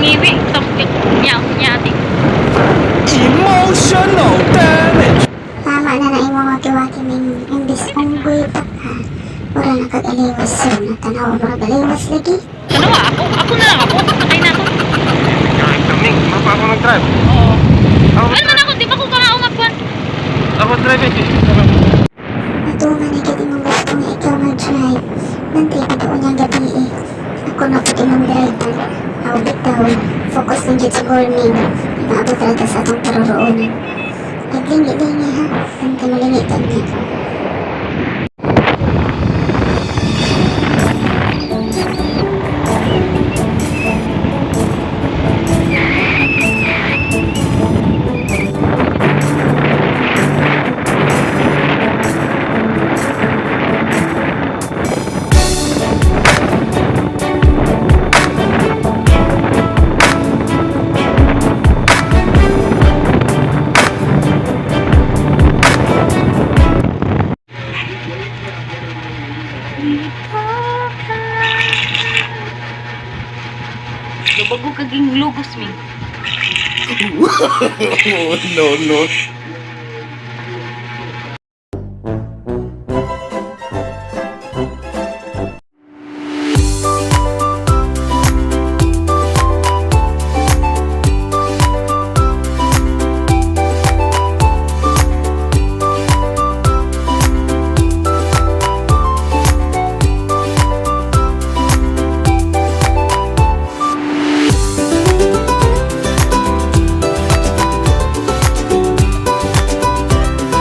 Mangiwi. Tapos nya nya ati. Emotional damage. Tama na na imong waki-waki, Ming. Imbis unggoy pa ka. Mura na kag aliwas sir. Natanaw mura aliwas lagi. Ano ah, ako? Ako na lang ako. Sakay na ako. Kaming, mapa ako nag-drive. Oo. Ako Ano man ako, di ba ko ka nga Ako drive eh. Natuman na gid imong gusto nga ikaw mag-drive. Nantay ka doon niyang gabi eh. Ako na pud imong drive. Aw bitaw. Focus lang jud sa goal, Ming. Maabot ra ta sa atong paroroonan. Naglingi-lingi ha. Bantay malingi ka niya. Lubago kaging lugos, Ming. Oh, no, no.